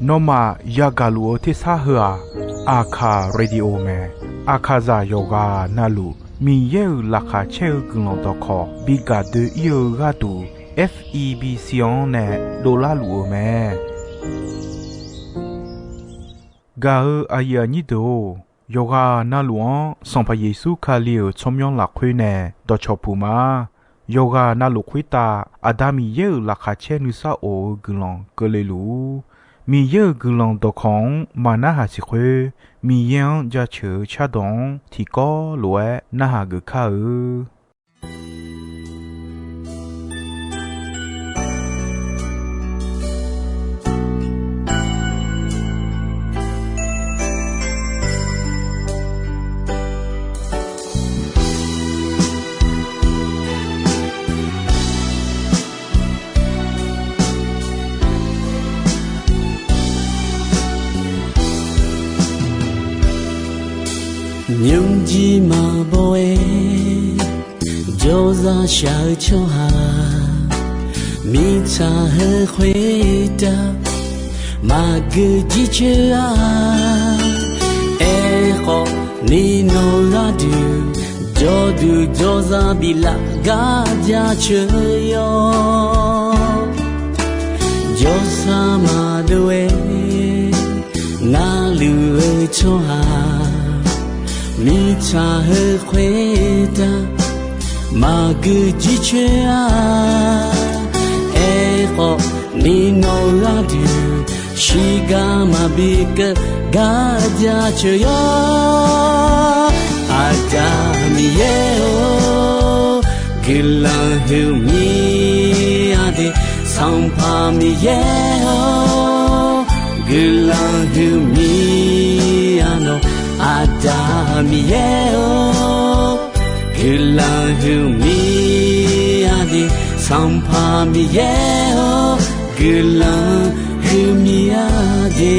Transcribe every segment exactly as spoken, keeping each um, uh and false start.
Nawmaf yagaq luf-eu tersar heu-aq, Aqkaq Radio mae. Aqkaqzaq yawqghaq navluf Miqyaer-euq laqkhaq caer-eu guiqlanq dawqkawq bi gaq doe-ir-eu gharduq, F E B C-anr nae dovlar luf-eu mae. Gaq-eu aqyuif aqnyir deuq-or, yawqghaq navluf-anr Sanqpaq Yeqsur Kali-euq tsawrmyanr lafkhoer nae dawqcawq puq ma. Yawqghaq navluf khoertav Aqda Miqyaer-euq laqkhaq caer nuisar of-eu guiqlanq keuvle luf-ur. Miqyaer-euq guiqlanq dawqkawq-anr maq narhaq siq khoer, Miqyaer-anr jaceuq-eu cardawq-anr tiqkawv lof-aer narhaq geuf kar-eu. Nymrjir maqbaw-aer jawrzaq shaq-eu tsawrhaq, mirtsaq heu khoertav maqgeu jircoer-a. Aerkhawf ni nawq-eu gharduq jawrduq jawrzaq biflaf gar jaceuq yawr. Jawrsar maqdov-aer narluf-eu tsawrhaq, mirtsaq heu khoertav maqgeu jircoer-a. Aerkhawf ni nawq-eu gharduq shiqgar maqbi keuv gar jaceuq yawr. Aqda Miqyaer-or, guiqlanq huiqmir-a de. Sanqpaq Miqyaer-or, guiqlanq huiqmir-a nawq. Aqda Miqyaer-or, guiqlanq huiqmir-a de. Sanqpaq Miqyaer-or, guiqlanq huiqmir-a de.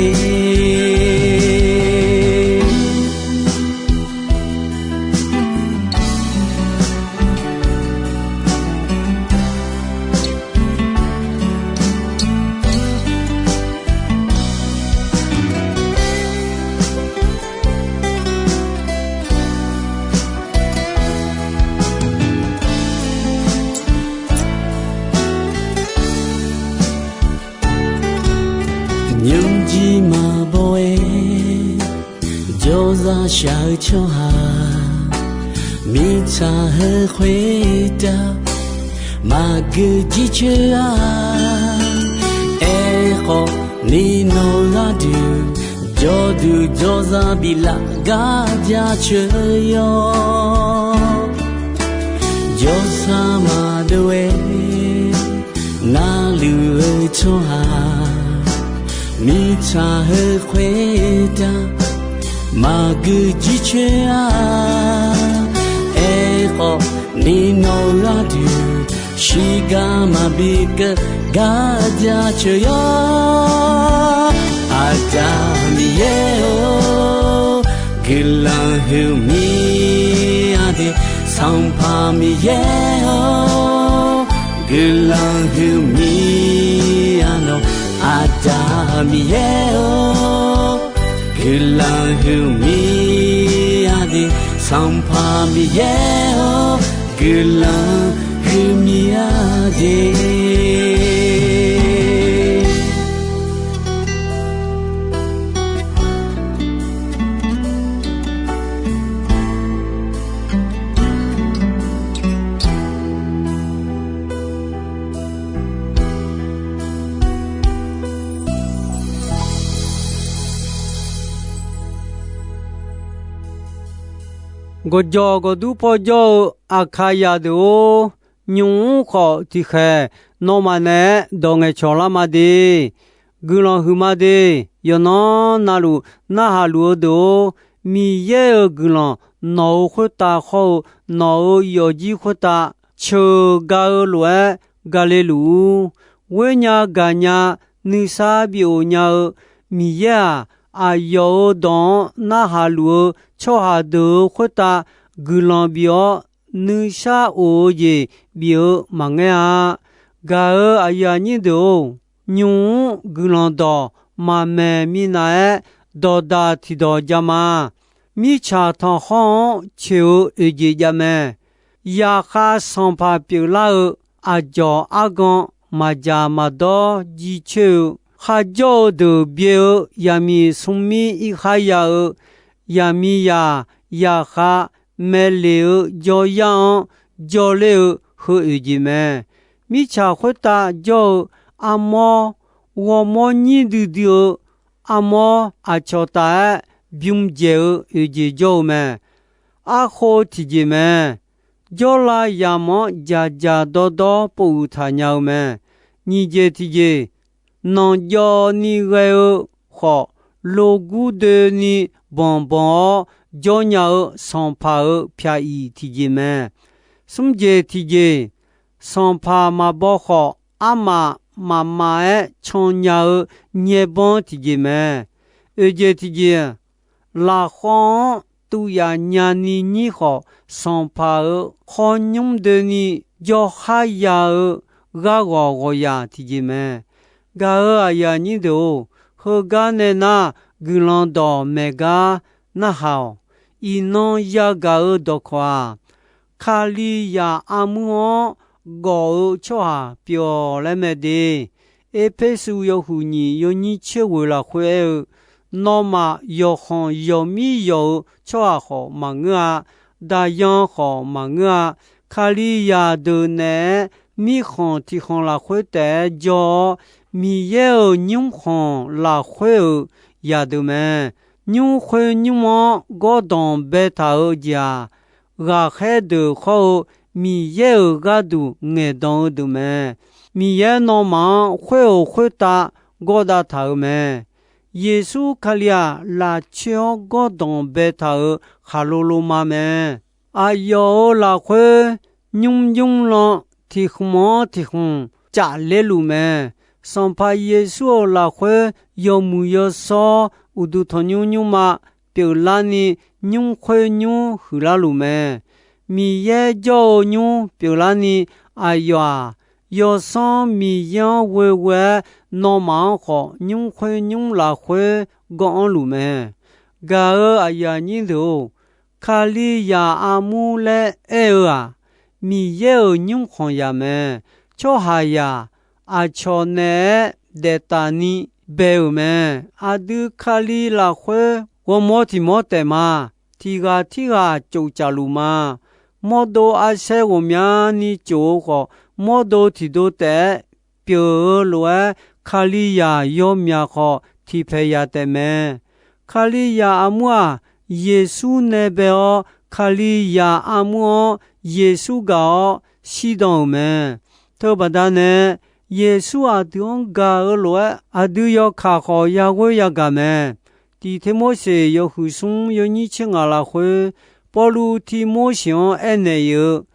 Nymrjir maqbaw-aer jawrzaq shaq-eu tsawrhaq, mirtsaq heu khoertav maqgeu jircoer-a. Aerkhawf ni nawq-eu gharduq jawrduq jawrzaq biflaf gar jaceuq yawr. Jawrsar maqdov-aer narluf-eu tsawrhaq, mirtsaq heu khoertav maqgeu jircoer-a. Aerkhawf ni nawq-eu gharduq shiqgar maqbi keuv gar jaceuq yawr. Aqda Miqyaer-or, guiqlanq huiqmir-a de. Sanqpaq Miqyaer-or, guiqlanq huiqmir-a nawq. Aqda Miqyaer-or, guiqlanq huiqmir-a de. Sanqpaq Miqyaer-or, guiqlanq huiqmir-a de. Gawqjawq gawqdur paw jawr-eu Aqkaqzaq deuq-or, nymq mr khawf tiqkhaeq nawmaf naeq-aer dawq ngaeqcawq lar ma de. Guiqlanq huiqma de. Yawqnan navluf narhaq luf-eu deuq-or, Miqyaer-euq guiqlanq nawq-euq khoertav khawr-eu, nawq-euq yawfjir khoertav ceuq ga-eu lof-aer gale luf-ur. Ghoernya gaqnya nuisar bif-euq nya-eu Miqyaer-aq, aqyawf-euq dawq-anr narhaq luf-eu tsawrhaq deuq-euq khoertav guiqlanq bif-awr, nuisar of-eu jeq bif-eu maqngaer-a. Gaq-euq aqyuif aqnyir deuq-or, nymq-mr guiqlanq dawq maqmaeq minav-aer, dawqdaq tiqdawq jav ma. Mirtsaq tanqkhawr-anr coeq-eu oeq jeq jav mae. Yaqkhav sanqpaq pyeuflar-eu aqdzawq argan maqdzaq maqdawr jicoer-eu, kharjawr-eu deuq byae-eu yaqmiq smrmir irkhar ya-eu, yaqmiqzaq yaqkhav maeqleq-eu jawryar-anr jawrler-eu heu oeq jeq mae. Mirtsaq khoertav jawr-eu armawr, ghawrmawr nyir duidui-eu armawr aqcawq taf-aer bymr dzaeq-eu oeq jeq jawr-eu mae. Arkhof tiqjeq mae. Jawrlav yamq-anr dzaqdzaq dawrdawr pov uiq taq nya-eu mae. Nyiq jeq tiqjeq, nanqjawv ni ghae-eu khawf, logur doeni banqbanq-awr jawr nya-eu sanqpaq-euq pyaq iq tiqjeq mae. Smr jeq tiqjeq, sanqpaq maqbaw khawf, armaf mafmaf-aer can nya-eu nyaer banr tiqjeq mae. Oeq jeq tiqjeq, lafkhawv-anr tuv yaf nyani nyir khawf, sanqpaq-euq khawr nymr doeni jawr khar ya-eu gharghawq ghawqyaq tiqjeq mae. Gaq-euq aqyuif aqnyir deuq-or, heugar nae nar, guiqlanq dawq maeq gar narhaq-awq. Iqnan yagaq-eu dawqkawq-aq, Kalizaq armur-anr gawf-eu tsawrhaq pyeuf-awq laer mae de. Erpersu yawhuiq nyiq yawnyir tser ghoeq lafkhoer aer-eu, nawmaf yawqkhanq yawqmir yawq-eu tsawrhaq khawf maqngeur-a. Daqyan khawf maqngeur-a. Kalizaq deuq naeq-aer mirkhanq tiq khanq lafkhoer taef-aer jawr-awr, Miqyaer-euq nymrkhanq lafkhoer-euq zaqdeuq mae. Nymr khoer nymr-anr gawrdanq baetaq-eu jeq-aq, ghaqkhaer deuq khawr-eu Miqyaer-euq gharduq ngaeqdan-eu deuq mae. Miqyaer nawmaf-anr khoer-euq khoertav gawrdav taq-euq mae. Yeqsur Kali-aq, lafcoer-anr gawrdanq baetaq-euq khaqlo loma mae. Aqyawf-euq lafkhoer nymr nymr lan tiq khmq-anr tiq khmq cafler luf mae. Sanqpaq Yeqsur-euq lafkhoer yawmuiq yawshawr uqduq tanqnymr nymrma pyeuflarni nymr khoer nymr huiqlar luf mae. Miqyaer jawr-eu nymr pyeuflarni aqyawf-aq, Yawsanr Miqyaer-anr ghoeghoe-aer nawmaf-anr khawf nymr khoer nymr lafkhoer gawr-anr luf mae. Gaq-euq aqyuif aqnyir deuq-or, Kalizaq armur laer aer-eu-aq, Miqyaer-euq nymrkhanq zaq mae. Tsawrhaqzaq aqcawq naeq-aer daeftaf ni bae-euq mae. Aqdui Kali lafkhoer ghawrmawr tiq mawr taef ma. Tiq ghaq tirghaq tsoftsaf luf ma. Mawrdo arsaer ghawqmyani tsof-eu khawf, mawrdo tiqdo taef-aer pyeuf-eu lof-aer, Kalizaq yawmyaq khawf tiqpaeq yaq taef mae. Kalizaq armur-aq, Yeqsur nae bae-awr, Kalizaq armur-anr Yeqsur gaq-awr shirdan-euq mae. Teubaqda nae, Yeqsur aqdui-anr gaq-eu lof-aer, aqdui yawkaq khawf yaghoer yagaq mae. Tiq Tirmorseq yawhuiq smr yawnyir tser ngaq lafkhoer, Pawrluv Tirmorseq-anr aernaeq-eu,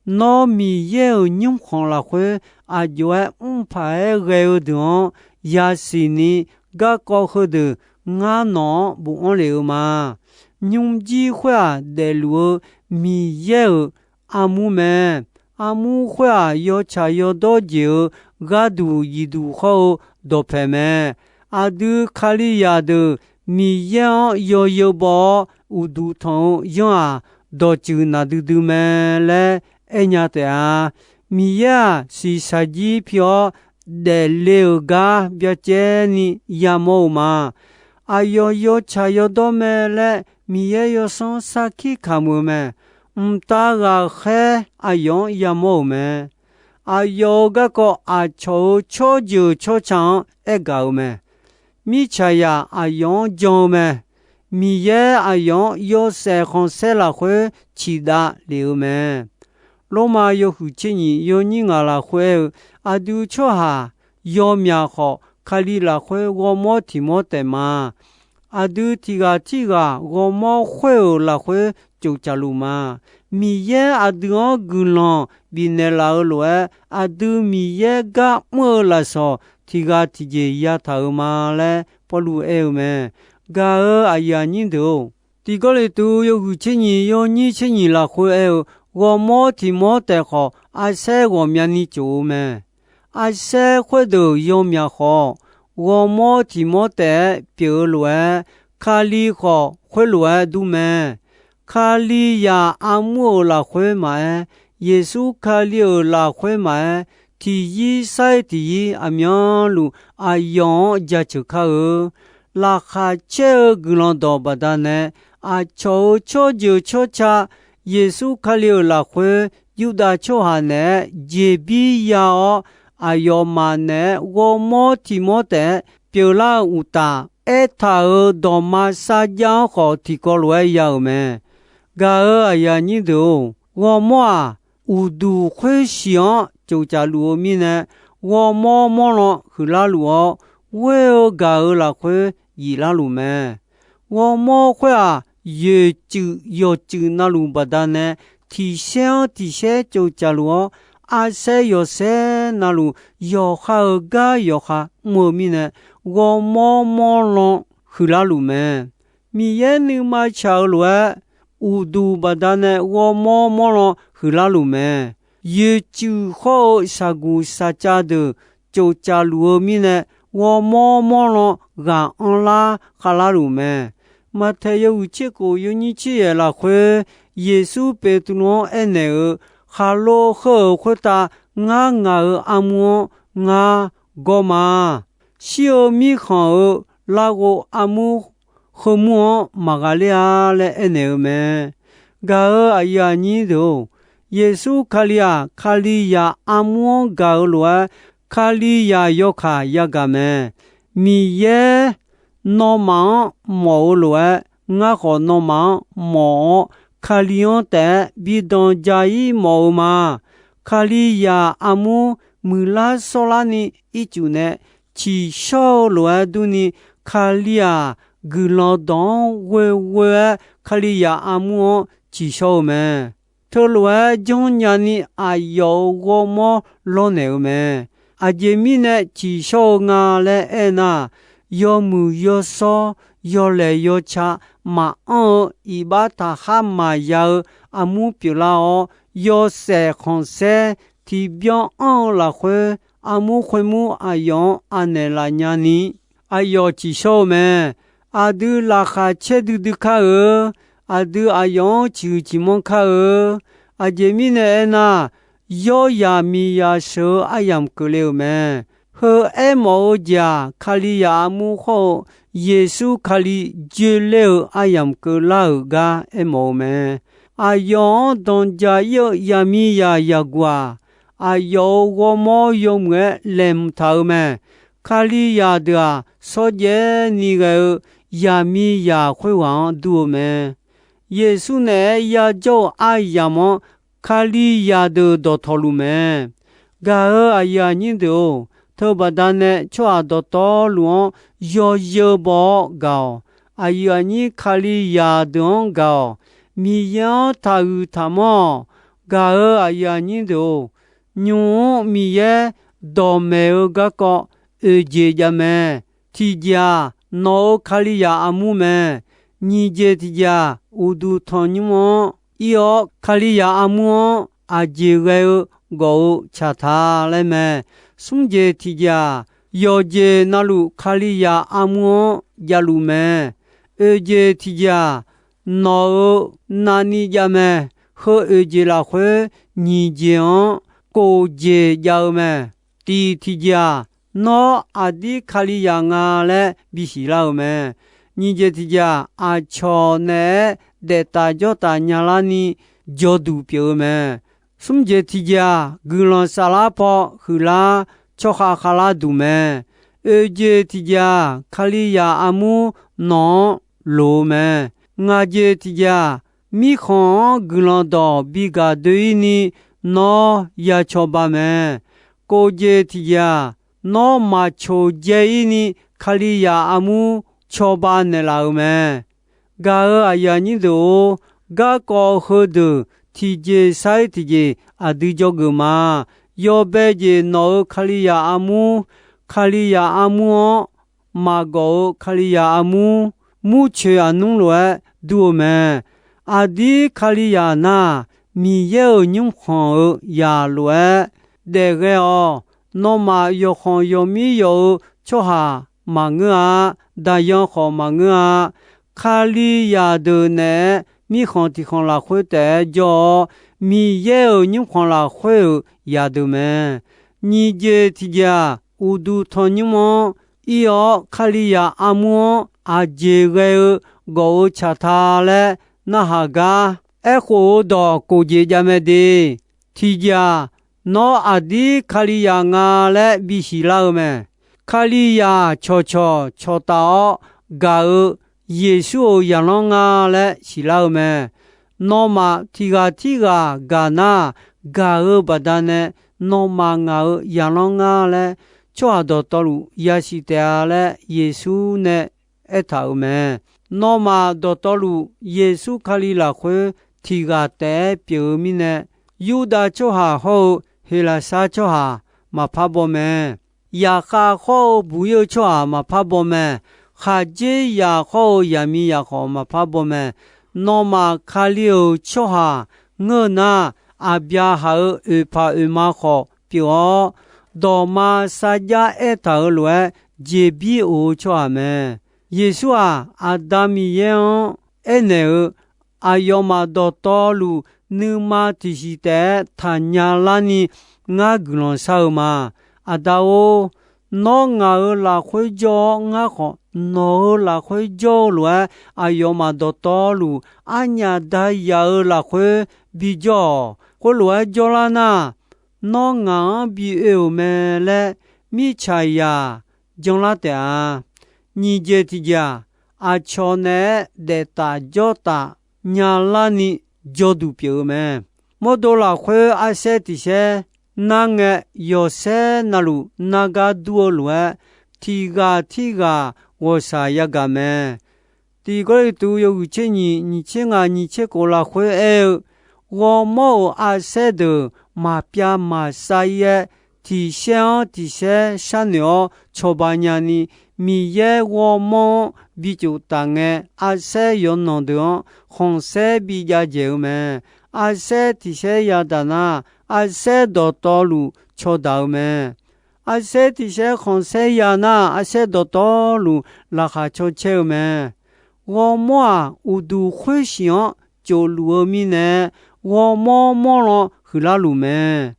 Nawr Miqyaer-euq nymrkhanq lafkhoer aqjox-aer mrpaq-aer ghae-eu deuq-anr yasiq ni garkawv heudeuq ngar nawq-anr bofanr lef-eu ma. Nymrjir khoer-aq, daefluf-eu Miqyaer-euq armur mae. Armur khoer-aq, yawtsaq yawdawr jeq-eu gharduq zifduq hawr-eu dawqpaeq mae. Aqdui Kalizaq deuq Miqyaer-anr yawzeu baw-awr uqduq tanq-eu yanr-aq, dawqtsuif naqdui dui mae laer aernya taef-a. Miqyaer-aq, shiqshaq jir pi-awr daefle-euq gar byacaevni yamawr-eu ma. Aqyawf yawtsaq yawdawr mae laer Miqyaer Yawsanr sarkir kamq-eu mae. Mqtav ghaqkhaer aqyawf-anr yamawr-euq mae. Aqyawf-euq garkawv aqcawq-euq tsawrjeuq tsawrca-anr aergaq-eu mae. Mirtsaqzaq aqyawf-anr jan-eu mae. Miqyaer aqyawf-anr yawshaef khanqsaer lafkhoer ciqdav lef-eu mae. Lormav yawhuiq tser nyiq yawnyir ngaq lafkhoer aer-eu, aqdui tsawrhaq yawmyaq khawf, Kali lafkhoer ghawrmawr tiq mawr taef ma. Aqdui tiq ghaq tirghaq ghawrmawr khoer-euq lafkhoer tsoftsaf luf ma. Miqyaer aqdui-anr guiqlanq bifnaeq laf-eu lof-aer, aqdui Miqyaer gar mr-eu lafsawq tiq ghaq tiqjeq yataq-euq ma laer Pawrluv aer-eu mae. Gaq-euq aqyuif aqnyir deuq-or, Tiq Gawrliqtu yawhuiq tser nyiq yawnyir tser nyiq lafkhoer aer-eu, ghawrmawr tiq mawr taef khawf, arsaer ghawqmyani tsof-eu mae. Arsaer khoerdeuq yawmyaq khawf, ghawrmawr tiq mawr taef-aer pyeuf-eu lof-aer, Kali khawf khoerlof-aer dur mae. Kalizaq armur-euq lafkhoer maqaer, Yeqsur Kali-euq lafkhoer maqaer, tiqyir sair tiqyir aqmyanluf aqyawf-anr jaceuq kar-eu. Laqkhaq caer-eu guiqlanq dawq baqdanae, aqcawq-euq tsawrjeuq tsawrca Yeqsur Kali-euq lafkhoer Yurdav tsawrhaq naeq-aer jeqbir ya-awr, aqyawfmaf naeq-aer ghawrmawr tiq mawr taef-aer pyeuflar-eu uqtaf, aertaq-euq dawqma sarjax-anr khawf tiqkawv lof-aer ya-euq mae. Gaq-euq aqyuif aqnyir deuq-or, ghawrmawr-aq, uqduq khoershiq-anr tsoftsaf luf-eu mirnae, ghawrmawr mawrlan huiqlar luf-awr, ghoer-eu gaq-euq lafkhoer yiflar luf mae. Ghawrmawr khoer-aq, yoeqcuif yawqcuif navluf baqdanae, tiqsaer-anr tiqsaer tsoftsaf luf-awr, arsaer yawsaer navluf yawqha-euq gar yawqha mr-eu mirnae, ghawrmawr mawrlan huiqlar luf mae. Miqyaer nuima tsaq-eu lof-aer, uqduq baqdanae ghawrmawr mawrlan huiqlar luf mae. Yoeqcuif hawr-eu shaqguq shaqcav deuq tsoftsaf luf-eu mirnae, ghawrmawr mawrlan ghaq anrlar khavlar luf mae. Maqtaeq yawhuiq tser khof yawnyir tser yaeq lafkhoer, Yeqsur Beqtuvluv-anr aernaeq-eu, Khaqlo heu-euq khoertav ngar ngaq-euq armur-anr ngar gawr ma. Shir-eu mirkhanq-euq larghov armur heumur-anr maqghaqler-a laer aernaeq-eu mae. Gaq-euq aqyuif aqnyir deuq-or, Yeqsur Kali-aq, Kalizaq armur-anr gaq-eu lof-aer, Kalizaq yawkaq yagaq mae. Miqyaer nawmaf-anr mawf-eu lof-aer, ngar khawf nawmaf-anr mawf-awr, Kali-anr taef-aer bi danqja-ir mawf-eu ma. Kalizaq armur muiqlar sawrlarni ircuf nae tsiqshawr-eu lof-aer durni, Kali-aq, guiqlanq dawq-anr ghoeghoe-aer Kalizaq armur-anr tsiqshawr-eu mae. Teulof-aer janrnya ni aqyawf-euq ghawrmawr lawrnaeq-eu mae. Aqjeq mirnae tsiqshawr-eu nga laer aernar, yawmuiq yawshawr, yawlaeq yawca maqanr-eu iqbax taqkhar maqya-eu armur pyeuflar-awr, yawshaef khanqsaer tiqbyan anr-eu lafkhoer, armur khoermur aqyawf-anr anaeq laf nyani, aqyawf tsiqshawr-eu mae. Aqdui laqkhaq caer duidui kar-eu, aqdui aqyawf-anr ciqhuiq ciqmanr kar-eu. Aqjeq mirnae aernar, yawrzaq miqzaq sheuq-eu aryamq keuvle-euq mae. Heu aermawf-eu jeq-aq, Kalizaq armur hawr-eu Yeqsur Kali joeler-eu aryamq keuvlar-euq gar aermawf-eu mae. Aqyawf-anr danqja-ir-eu yaqmiqzaq yaqguq-aq, aqyawf-euq ghawrmawr yawmuiq-aer laeqhmq taq-eu mae. Kalizaq deuq-aq, shawrjaev ni ghae-eu yaqmiqzaq khoerghaq-anr dur-eu mae. Yeqsur naeq-aer yajawr-euq aryamq-anr Kalizaq deuq dawqtawvluf mae. Gaq-euq aqyuif aqnyir deuq-or, teubaqda nae tsawrhaq dawqtawvluf-anr yawzeu baw-awr gaq-awq. Aqyuif aqnyir Kalizaq deuq-anr gaq-awq. Miqyaer-anr taqhuiq taqmanr-awq. Gaq-euq aqyuif aqnyir deuq-or, nymq-mr Miqyaer dawqmaeq-eu garkawv oeqjeq javmae. Tiqjeq-aq, nawq-euq Kalizaq armur mae. Nyiq jeq tiqjeq-aq, uqduq tanqnymr-anr ir-awr Kalizaq armur-anr aqjeq ghae-eu gawf-eu tsaq ta laer mae. Smr jeq tiqjeq-aq, yawqjeq navluf Kalizaq armur-anr javluf mae. Oeqjeq tiqjeq-aq, nawq-euq navni javmae. Heu oeqjeq lafkhoer nyiq jeq-anr kof jeq jav-eu mae. Tiq tiqjeq-aq, nawr aqdir Kalizaq nga laer bisiq lar-euq mae. Nyiq jeq tiqjeq-aq, aqcawq naeq-aer daeftaf jawrtaf nyalarni jawrduq pyeuf-eu mae. Smr jeq tiqjeq-aq, guiqlanq saflar paw huiqlar tsawrkhav khavlar duq mae. Oeqjeq tiqjeq-aq, Kalizaq armur nawq-anr loq-eu mae. Ngaq jeq tiqjeq-aq, mirkhanq-anr guiqlanq dawq bigaq doe-ir ni nawr ya cawba mae. Kof jeq tiqjeq-aq, nawr maqcoq dzae-ir ni Kalizaq armur cawba naeqlaf-euq mae. Gaq-euq aqyuif aqnyir deuq-or, garkawv heudeuq tiqjeq sar-ir tiqjeq aqdui dzawgeuf ma. Yawbae jeq nawq-euq Kalizaq armur, Kalizaq armur-anr maqgawf-eu Kalizaq armur, murcoeq aqnmr lof-aer dur-eu mae. Aqdir Kalizaq nar, Miqyaer-euq nymrkhanq-eu zaq lof-aer daef ghae-awq. Nawmaf yawqkhanq yawqmir yawf-eu tsawrhaq maqngeur-a. Daqyan khawf maqngeur-a. Kalizaq deuq naeq-aer mirkhanq tiq khanq lafkhoer taef-aer jawr-awr, Miqyaer-euq nymrkhanq lafkhoer-euq zaqdeuq mae. Nyiq jeq tiqjeq-aq, uqduq tanqnymr-anr ir-awr, Kalizaq armur-anr aqjeq ghae-eu gawf-eu tsaq ta laer narhaq gar, aerkhof-eu dawq kof jeq jav mae de. Tiqjeq-aq, nawr aqdir Kalizaq nga laer bisiq lar-eu mae. Kalizaq cawqcawq cawqtaf-awr gaq-eu Yeqsur-euq zaqlanr nga laer siqlar-eu mae. Nawmaf tiq ghaq tirghaq gaq nar, gaq-eu baqdanae nawmaf ngaq-euq zaqlanr nga laer tsawrhaq dawqtawvluf yasiq taef-a laer Yeqsur nae aertaq-euq mae. Nawmaf dawqtawvluf Yeqsur Kali lafkhoer tiq ghaq taef-aer pyeuf-eu mirnae, Yurdav tsawrhaq hawr-eu Heqlaqsar tsawrhaq maqpar baw mae. Zaqkhav hawr-eu buq-ir-eu tsawrhaq maqpar baw mae. Khaqdzerzaq hawr-eu zaqmiqzaq khawf maqpar baw mae. Nawmaf Kali-euq tsawrhaq ngeur nar, Aqbyaqhaq-euq oeqpaq oeqma khawf pyeuf-awr, dawqma sarjax aertaq-euq lof-aer jeqbir of-eu tsawrhaq mae. Yeqsur-aq, Aqda Miqyaer-anr aernaeq-eu, Aqyawfmaf dawqtawvluf nuima tiqsiq taef-aer taqnya larni ngar guiqlanq shar-eu ma. Aqda-or, nawr ngaq-euq lafkhoer jawr-awr, ngar khawf nawq-euq lafkhoer jawr-eu lof-aer, aqyawfmaf dawqtawvluf arnyaf dayaq-euq lafkhoer bijawr-awq. Khoerlof-aer jawrlar nar, nawr ngaq-anr bi oe-euq mae laer mirtsaqzaq janlar taef-a. Nyiq jeq tiqjeq-aq, aqcawq naeq-aer daeftaf jawrtaf nyalarni jawrduq pyeuf-eu mae. Mawrdo lafkhoer arsaer tiq saer nar ngae, yawqsaer navluf nar gar dur-eu lof-aer, tiq ghaq tirghaq ghawqshaq yagaq mae. Tiq Gawrliqtu yawhuiq tser nyiq, nyiq tser ngaq, nyiq tser khof lafkhoer aer-eu, ghawrmawr-euq arsaer deuq maqpyav maqsav-ir-aer, tiq saer-anr tiq saer sharnoeq-awr cawba nyani, Miqyaer ghawrmawr-anr bi tsof taf ngae, arsaer yawqnan deuq-anr khanqsaer bi jav dzaeq-eu mae. Arsaer tiq saer yadaq nar, arsaer dawqtawvluf cawdaq-eu mae. Arsaer tiq saer khanqsaer ya nar, arsaer dawqtawvluf laqkhaq caw caer-eu mae. Ghawrmawr-aq, uqduq khoer shiq-anr tsof luf-eu mirnae, ghawrmawr mawr lan huiqlar luf mae.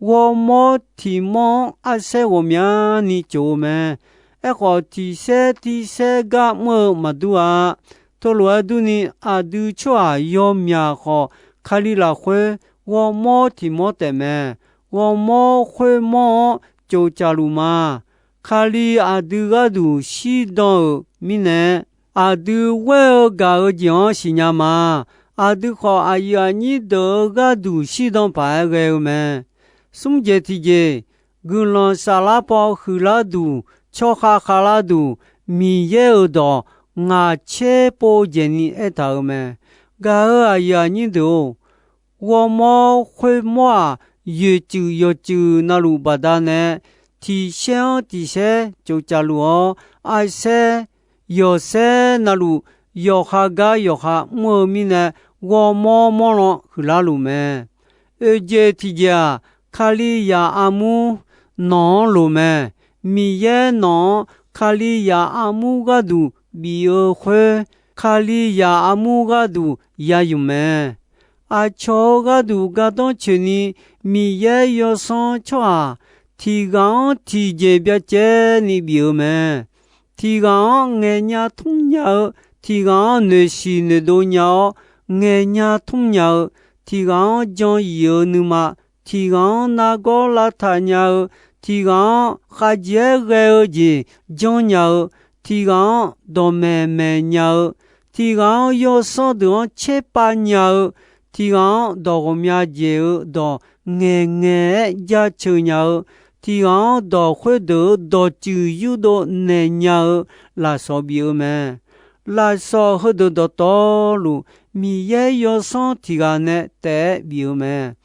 Ghawrmawr tiq mawr-anr arsaer ghawqmyani tsof-eu mae. Aerkhawf, tiq saer tir saer gar mr-eu maqdur-a. Teulof-aer durni, aqdui tsawrhaq yawmyaq khawf, Kali lafkhoer ghawrmawr tiq mawr taef mae. Ghawrmawr khoer mawr-anr tsof tsaf luf ma. Kali aqdui gharduq shirdan-euq mirnae, aqdui ghoer-eu gaq-eu jeq-anr siqnya ma. Aqdui khawf, aqyuif aqnyir deuq-euq gharduq shirdan paq-aer ghae-eu mae. Smr jeq tiqjeq, guiqlanq saflar paw huiqlar duq, tsawrkhav khavlar duq, Miqyaer-euq dawq ngaq tser pov dzaeqni aertaq-euq mae. Gaq-euq aqyuif aqnyir deuq-or, ghawrmawr khoermawr-aq, yoeqtsuif yawqtsuif navluf baqdanae, tiq saer-anr tiq saer tsof tsaf luf-awr, arsaer yawqsaer navluf yawqha gar yawqha mr-eu mirnae, ghawrmawr mawr lan huiqlar luf mae. Oeq jeq tiqjeq-aq, Kalizaq armur nawq-anr loq mae. Miqyaer nawq-anr Kalizaq armur gharduq bif-eu khoer, Kalizaq armur gharduq ya yuf mae. Aqcawq-euq gharduq gardanr coeqni, Miqyaer yawsanr tsawrhaq tiq ghaq-anr tiqjeq byacaevni bif-eu mae. Tiq ghaq-anr ngaeqnya tmr nya-eu, tiq ghaq-anr noeqsiq noeqdov nya-awr ngaeqnya tmr nya-eu, tiq ghaq-anr jan yif-eu nuima, tiq ghaq-anr nargawr lavtaq nya-eu, tiq ghaq-anr khavjeq-aer ghae-eu jeq janr nya-eu, tiq ghaq-anr dawqmaeq maeq nya-eu, tiq ghaq-anr yawsanr deuq-anr tserpav nya-eu, tiq ghaq-anr dawq ghawqmya jeq-eu dawq ngaeqngaeq-aer jaceuq nya-eu, tiq ghaq-anr dawq khoerdeuq-euq dawqtsuif yurdov naeq nya-eu lafsawq bif-eu mae. Lafsawq heudeuq dawqtawvluf, Miqyaer yawsanr tiq ghaq nae taef-aer bif-eu mae.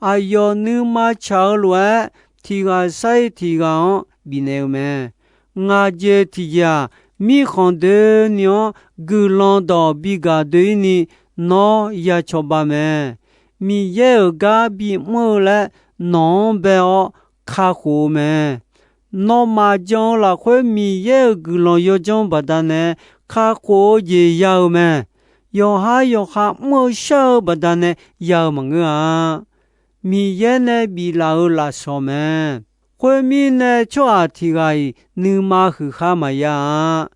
Aqyawf nuima tsaq-eu lof-aer, tiq ghaq sar-ir tiq ghaq-anr bifnaeq-eu mae. Ngaq jeq tiqjeq-aq, mirkhanq doeni-anr guiqlanq dawq bigaq doe-ir ni nawr ya cawba mae. Miqyaer-euq gar bimr-eu laer nawq-anr bae-awr, kakhof-eu mae. Nawmaf jan-eu lafkhoer Miqyaer-euq guiqlanq yawdzanr baqdanae kakhof-eu jeq ya-eu mae. Yawqhar yawqha mr-eu shar-eu baqdanae ya-eu maqngeur-a. Miqyaer nae biflaf-euq lafsawq mae. Khoermirnae, tsawrhaq tiq ghaq-iq nuima huiqkhar maqya-a.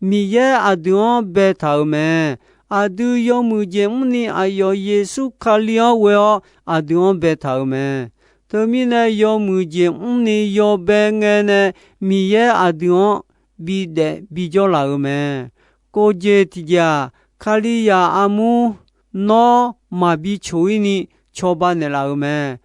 Miqyaer aqdui-anr baetaq-euq mae. Aqdui yawmuiq jeq mrni aqyawf Yeqsur Kali-anr ghoe-awr aqdui-anr baetaq-euq mae. Teumirnae, yawmuiq jeq mrni yawbae ngae nae Miqyaer aqdui-anr bidaef bijawr laf-euq mae. Kof jeq tiq jeq-aq, Kalizaq armur nawr maqbi coq-ir ni cawba naeqlaf-euq mae.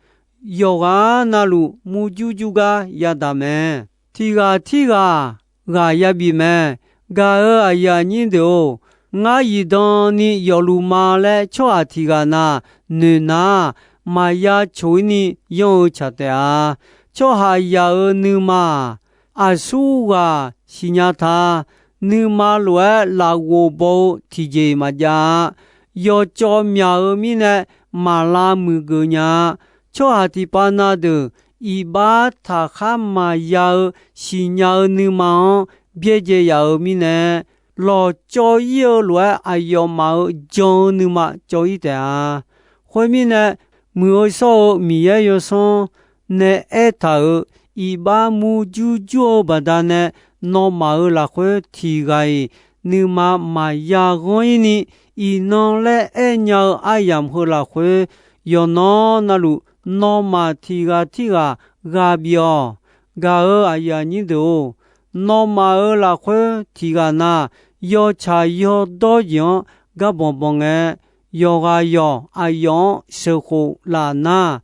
Yawqghaq navluf murjur jur gar yadaq mae. Tiq ghaq tirghaq ghaq yabif mae. Gaq-euq aqyuif aqnyir deuq-or, ngar zifdan ni yawfluf ma laer tsawrhaq tiq ghaq na noeq nar, maqya coq-ir ni yanr-eu tsaq taef-a. Tsawrhaqzaq-euq nuima-aq, aqsur ghaq siqnya ta. Nuima lof-aer lafghof baw-eu tiqjeq-iq maqjav-a. Yawcawv myaq-eu mirnae maqlav muiqgeuf nya-a. Tsawrhaq tiqpav na deuq iqbax taqkhar maqya-eu siqnya-eu nuima-anr byaerdzae yaf-eu mirnae, lawqcawv-ir-eu lof-aer aqyawfmaf-euq jan-eu nuima cawv-ir taef-a. Khoermirnae, muiq-eu shawr-eu Miqyaer yawsanr nae aertaq-euq iqbax murjur jur-eu baqdanae, nawmaf-euq lafkhoer tiq ghaq-iq nuima maqya ghanr-ir ni, iqnan laer aernya-eu aryamq heu lafkhoer, yawqnan navluf nawmaf tiq ghaq tirghaq ghaq bif-awq. Gaq-euq aqyuif aqnyir deuq-or, nawmaf-euq lafkhoer tiq ghaq na, yawtsaq yawdawr jeq-anr garbanq banq ngae, yawqghaq yawq aqyawf-anr sheuqkhof laf nar,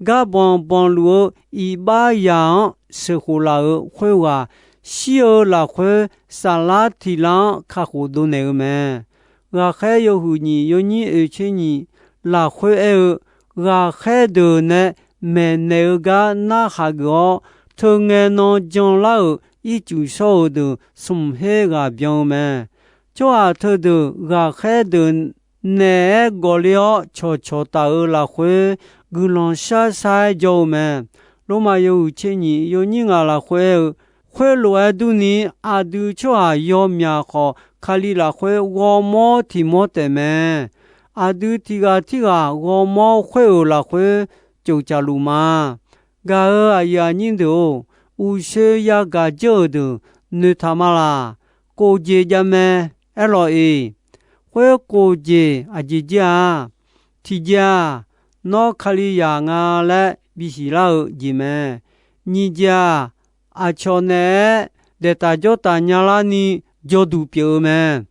garbanq banq luf-eu iqbax yaq-anr sheuqkhof laf-euq khoerghaq, shir-eu lafkhoer saflar tiq lar-anr kakhof dovnaeq-eu mae. Ghaqkhaer yawhuiq nyiq yawnyir oeq tser nyiq lafkhoer aer-eu, ghaqkhaer deuq nae maeqnaeq-eu gar narhaq geuf-awr, teungae nan janlar-euq ircuf shawr-euq deuq smq her ghaq byan-eu mae. Tsawrhaq teudeuq ghaqkhaer deuq naeq-aer gawqle-awr cawqcawq taf-eu lafkhoer, guiqlanq shar shar-aer jawr-eu mae. Lormav yawhuiq tser nyiq yawnyir ngaq lafkhoer aer-eu, khoerlof-aer durni, aqdui tsawrhaq yawmyaq khawf, Kali lafkhoer ghawrmawr tiq mawr taef mae. Aqdui tiq ghaq tirghaq ghawrmawr khoer-euq lafkhoer tsoftsaf luf ma. Gaq-euq aqyuif aqnyir deuq-or, uqshoe yagaq dzeur-euq deuq noeqtaq ma laq. Kof jeq jav mae. Aerlawq-iq, khoer kof jeq aqjeq jir-a? Tiqjeq-aq, nawr Kalizaq nga laer bisiq lar-eu jeq mae. Nyiq jeq-aq, aqcawq naeq-aer daeqtaq jawrtaf nyalar ni jawrduq pyeuf-eu mae.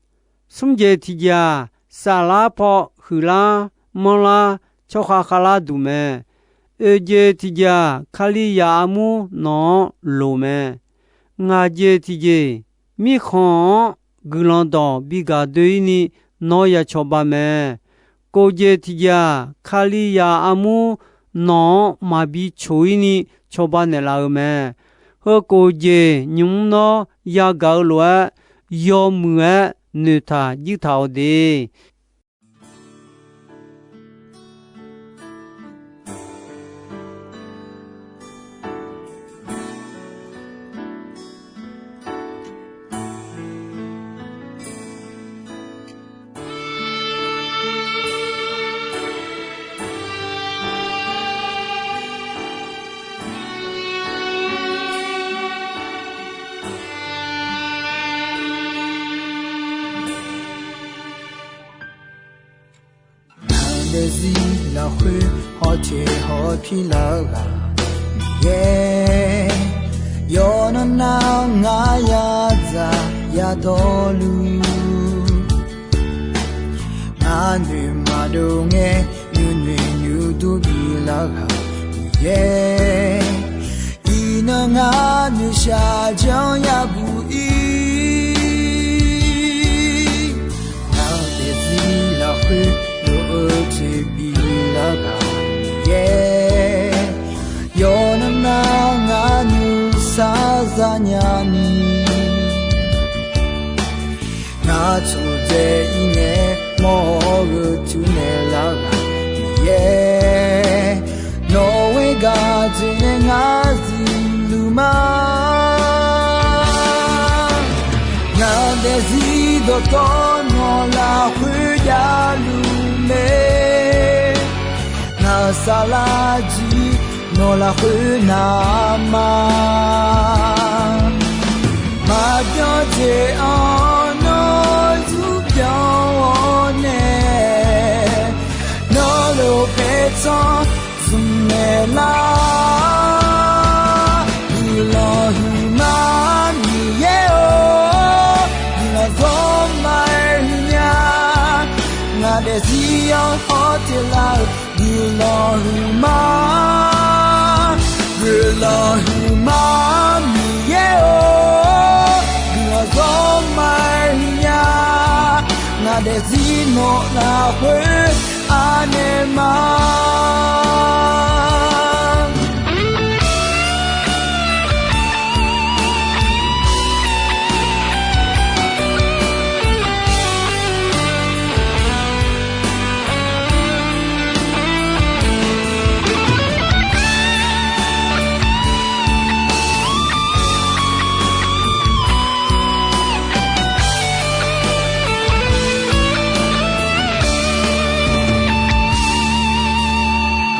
Smr jeq tiqjeq-aq, saflar paw huiqlar manrlar tsawrkhav khavlar duq mae. Oeq jeq tiqjeq-aq, Kalizaq armur nawq-anr loq mae. Ngaq jeq tiqjeq, mirkhanq-anr guiqlanq dawq bi gaq doe-ir ni nawr ya cawba mae. Kof jeq tiqjeq-aq, Kalizaq armur nawq-anr maqbi coq-ir ni cawba naeqlaf-eu mae. Heu kof jeq nymq mr nawr yagaq-eu lof-aer, yawmuiq-aer noeqtaq jirtaq-awq de. Ngaq daefzir lafkhoer hawteq hawpir lar-eu ghaq Miqyaer, yawqnan nar ngar yadzaq yadawrluf, ngar noeq maqdov ngae nuinoeq nuidur biflar ghaq Miqyaer, iqnan ngar noeqshaq janr yabuq ir. Ngaq daefzir lafkhoer lof-eu teqbif lar ghaq Miqyaer, yawqnan nar ngar nuisar zanya ni, ngar tsawqdzae ir ngae mawr-awr gheu tur naeq lar ghaq Miqyaer, nawq-aer gaq jeq nae ngar zifluf ma. Ngaq daefzir dawqtawvluf lafkhoer javluf mae. Ngaq saflar jir nawq lafkhoer navma. Maqbyan jeq-anr nawr zurbyaq-awr nae, nawr lof paertsanr zmqnaeq lar. Guiqlanq huiqma Miqyaer-or, guiqlanq zawr ma-aer huiqnya. Ngaq daefzir-anr hawteq lar-euq guiqlanq huiqma. Guiqlanq huiqma Miqyaer-or, guiqlanq zawr ma-aer huiqnya. Ngaq daefzir nawq lafkhoer anaeq ma.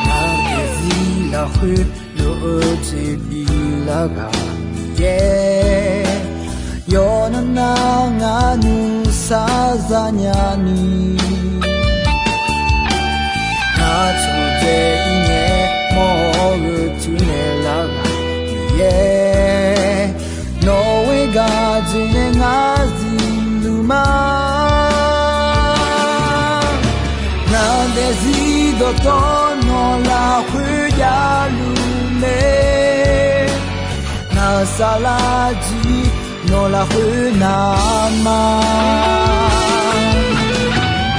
Ngaq daefzir lafkhoer lof-eu jeq biflar ghaq Miqyaer, yawqnan nar ngaq nuisar zanya ni. Ngaq cawqdzae-ir ngae mawr-eu cuirnaeq lar ghaq Miqyaer, nawq-aer gaq jeq nae ngar zifluf ma. Ngaq daefzir dawqtawvluf lafkhoer javluf mae. Ngaq saflar jir nawq lafkhoer navma.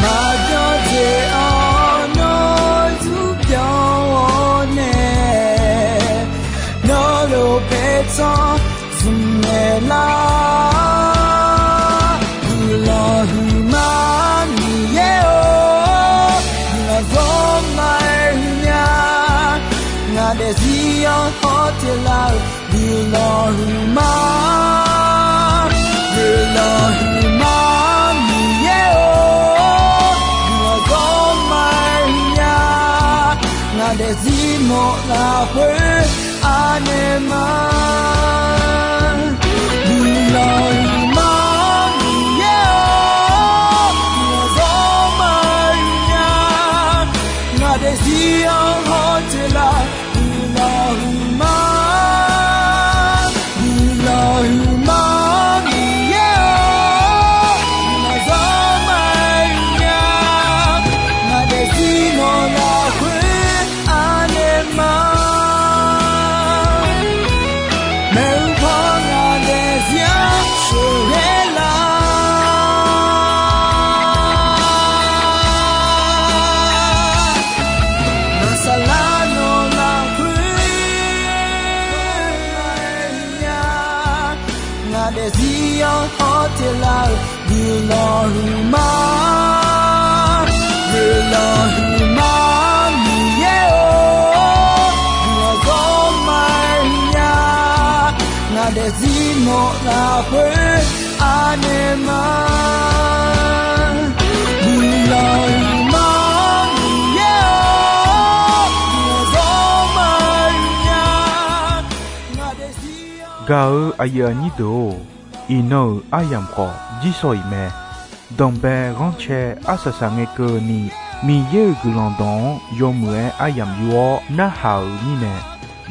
Maqbyan jeq-anr nawr zurbyaq-awr nae, nawr lof paertsanr zmqnaeq lar. Guiqlanq huiqma Miqyaer-or, guiqlanq zawr ma-aer huiqnya. Ngaq daefzir-anr hawteq lar-euq guiqlanq huiqma. Guiqlanq huiqma Miqyaer-or, guiqlanq zawr ma-aer huiqnya. Ngaq daefzir nawq lafkhoer anaeq ma. Guiqlanq huiqma Miqyaer-or, guiqlanq zawr ma-aer huiqnya. Ngaq daefzir-anr hawteq lar-euq guiqlanq huiqma. Guiqlanq huiqma Miqyaer-or, guiqlanq zawr ma-aer huiqnya. Ngaq daefzir nawq lafkhoer anaeq ma. Maeqhu paw ngaq daefzir-anr sheuqghae lar. Ngaq saflar nawq lafkhoer anaeq nya. Ngaq daefzir-anr hawteq lar-euq guiqlanq huiqma. Guiqlanq huiqma Miqyaer-or, guiqlanq zawr ma-aer huiqnya. Ngaq daefzir nawq lafkhoer anaeq ma. Guiqlanq huiqma Miqyaer-or, guiqlanq zawr ma-aer huiqnya. Ngaq daefzir-anr Gaq-eu aqyuif aqnyir deuq-or, iqnan-euq aryamq khawf jirsawq iq mae. Danqbae ghanrcae arsaq saq ngae keuvni, Miqyaer-euq guiqlanq dawq-anr yawmuiq-aer aryamq yur-awr narhaq-euq mirnae,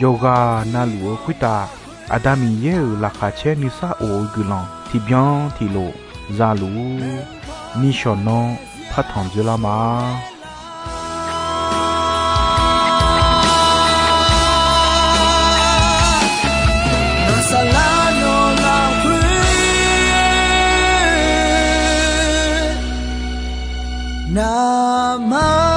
yawqghaq navluf-eu khoertav Aqda Miqyaer-euq laqkhaq caer nuisar of-eu guiqlanq tiqbyan tiqlof za luf-ur. Nishawq nanr partanq dzoerlar ma. Saqlar nawq lafkhoer navmaqma.